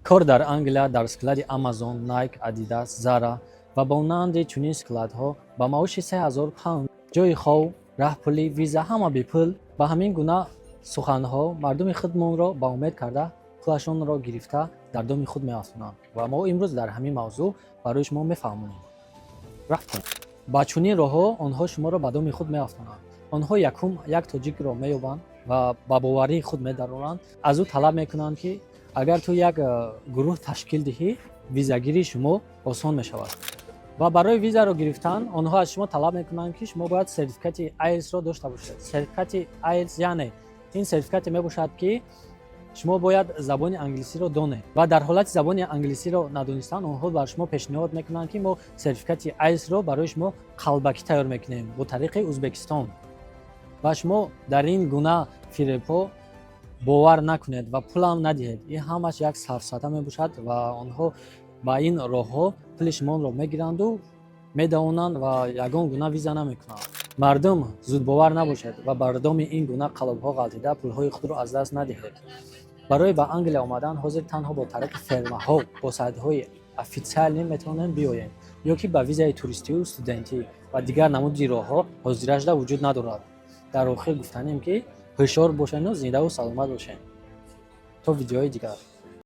Кор дар Англия дар склади Amazon, Nike, Adidas, Zara ва ба монанди чунин складҳо ба маоши 3000 паунд, ҷойи хов, раҳпулӣ, виза, ҳама бепул. Ба ҳамин гуна суханҳо мардуми худмонро ба умед карда, пулашонро гирифта, дар доми худ меафтонанд. Ва мо имрӯз дар ҳамин мавзӯъ барои шумо мефаҳмонем. Рафтем. Ба чунин роҳҳо онҳо шуморо ба доми худ меафтонанд. Онҳо якум як тоҷикро меёбанд ва ба боварии худ медароранд. Аз ӯ талаб мекунанд, ки агар ту як гурӯҳ ташкил диҳӣ, визагирии шумо осон мешавад. Ва барои визаро гирифтан онҳо аз шумо талаб мекунанд, ки шумо бояд сертификати IELTS-ро дошта бошед. Сертификати IELTS, яъне ин сертификате мебошад, ки шумо бояд забони англисиро донед. Ва дар ҳолати забони англисиро надонистан, онҳо бар шумо пешниҳод мекунанд, ки мо сертификати IELTS-ро барои шумо қалбакӣ тайёр мекунем бо тариқи Узбекистон. Ва шумо дар ин гуна фиребҳо бовар накунед ва пулам надиҳед. Ин ҳамаш як сафсата мебошад ва онҳо ба ин роҳҳо пули шуморо мегиранду медавонанд ва ягон гуна виза намекунанд. Мардум, зудбовар набошед ва бар доми ин гуна қалобҳо ғалтида, пулҳои худро аз даст надиҳед. Барои ба Англия омадан ҳозир танҳо бо тариқи фермаҳо, бо сайтҳои официалӣ метавонем биёем ё ки ба визаи туристию студентӣ ва дигар намуди роҳҳо ҳозирашда вуҷуд надорад. Дар охир гуфтанем, ки ҳушёр бошену зиндаву саломат бошед. То видеои дигар.